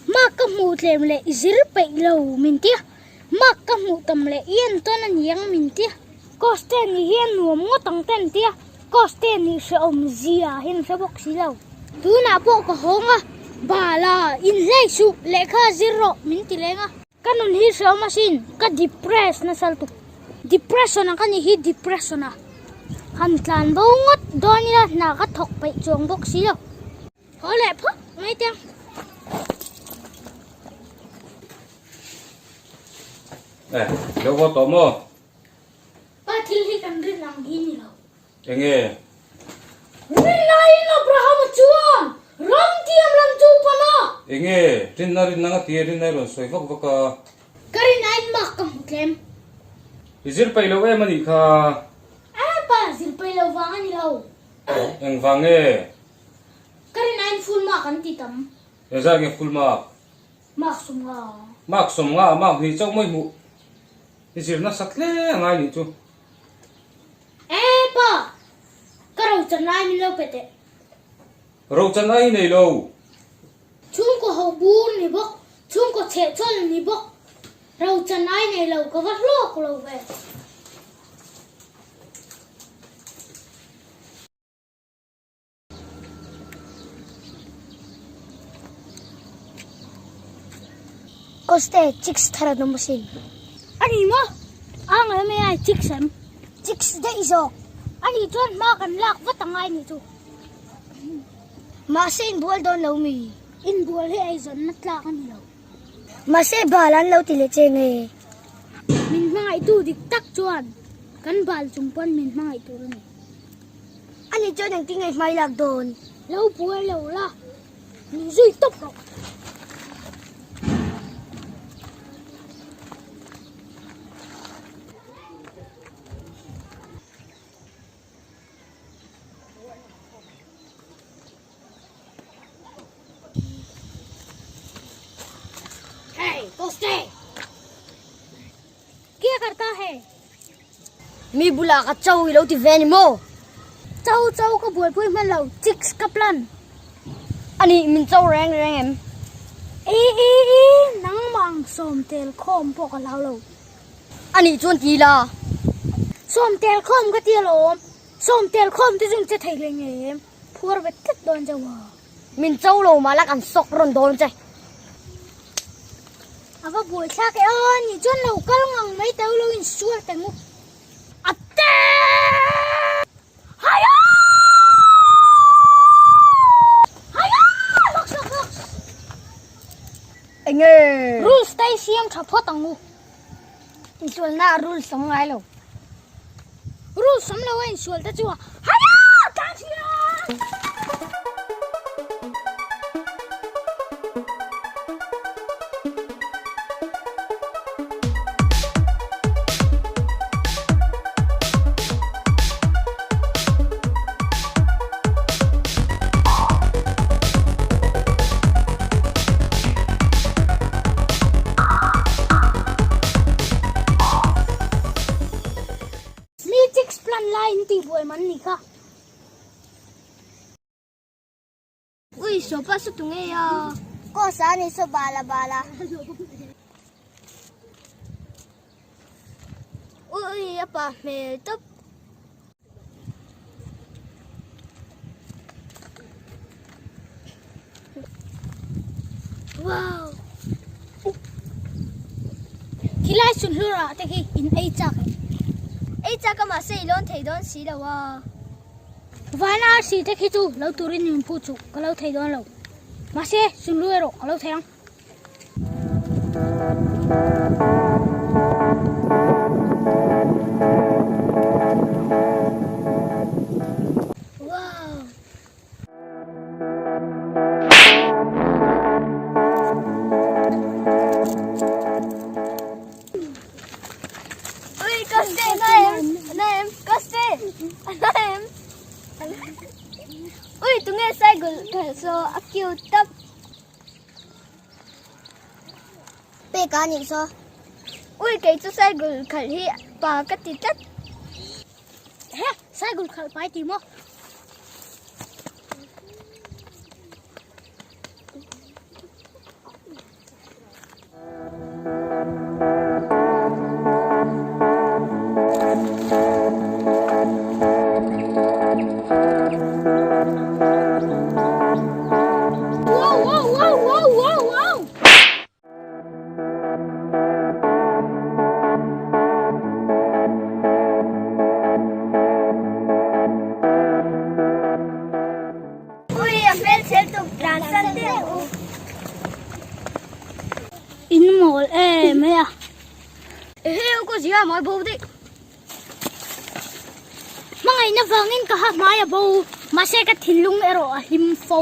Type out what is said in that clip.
Mark ka hmuh tlem leh i zir peih lo min ti a, mark ka hmuh tam leh i entawn a ni ang min ti a, course te nih hi a nuam ngawt ang te an ti a, course te nih hrehawm zia hian hre bawk si lo. Tunah pawh ka hawng a, bala inhlei suh lehkha zir rawh min ti leng a. Ka nun hi hrehawm asin, ka depress nasa lutuk. Depression a ka nih hi depression a han tlan bo ngawt dawn ila hna ka thawk peih chuang bawk si lo. Haw leh phawt mai teh ang. Eh, lo haw tawh maw? Pa thil hi kan rin ang hi ni lo. Enge? Rinnain Abrahama chuan ram tiam lam chu pan a. Enge? Rinna rinna nga tia rinna i rawn sawi vak vak a. Ka rinnain mak ka hmu tlem. I zir peih lo em a nih kha? A pa, zir peih lo vang a ni lo. Engvang nge? Ka rinnain full mark an ti tam. Engzat nge full mark? Mark 50. Mark 50, mark hnih chauh mai hmuh. I zir nasa hle a ngai nih chu. E pa, ka rochan ai min lo pe teh. Rochan ai nei lo. Chhungkaw ho bur ni bawk, chhungkaw chhehchhawl ni bawk, rochan ai nei lo ka va hlawk lo ve. Koste chicks thar an awm asin. A ni maw? A ngai mai a chicks em? Chicks daih zawk. A nih chuan hma kan lak vat a ngai nih chu. Mahse inbual dawn lo mi? Inbual hi eizawnna tlak a ni lo. Mahse bal an lo ti leh che nge? Min hmangaihtu dik tak chuan kan bal chung pawn min hmangaih tur a ni. A ni chuan engtin nge hmai lak dawn? Lo buai lo la, min zui tawp rawh. Hey, Koste! Kia karta he? Mi bulah ka cho i lo ti ve ni maw? Cho cho ka buaipui hman lo, chicks ka plan. Anih min cho reng reng em? I i i, nangmah ang sawm tel khawm pawh ka hlau lo. Anih chuan ti la. Sawm tel khawm ka ti alawm. Sawm tel khawm te chu che thei hle nge em? Phuar vet tlat dawn che wa. Min cho lo mah la kan sawk rawn dawn che. A va buai thlak e aw ni chuan lo kal ngang mai teu lo in sual teng u. A te! Haya! Haya! Lawk lawk lawk. Enge? Rules te i siam tha phawt ang u. Insualna ah rules awm ngai lo. Rules awm lo a insual te chu a Haya! Tlan chhia! Mi chicks plan lai in tih buai man ni kha. Ui sopa su tu ngei a. Ko sa ni so bala bala. Ui ui a pa hmel tawp. Wow! Khilai sunhlur ah te khi in ei chak em? Ei chak a mahse i lawn thei dawn si lo a. Van arsi te khi chu lo turin min phu chu ka lo thei dawn lo. Mahse sunhlur erawh ka lo thei ang. Wow! Ui, Koste, na em? Na em? Koste, na em? Ui tunge cycle khalh saw a cute tawp. Pek a nih saw. Ui kei chu cycle khalh hi pa ka ti tlat. He cycle khalh pai ti maw. Ui a hmel chhel tuk tlan san deuh u. In mawl em mai a. Ehe u ka zia mai bo daih. Hmangaihna vangin ka ha hmai a bo. Mahse ka thinlung erawh a hlim fo.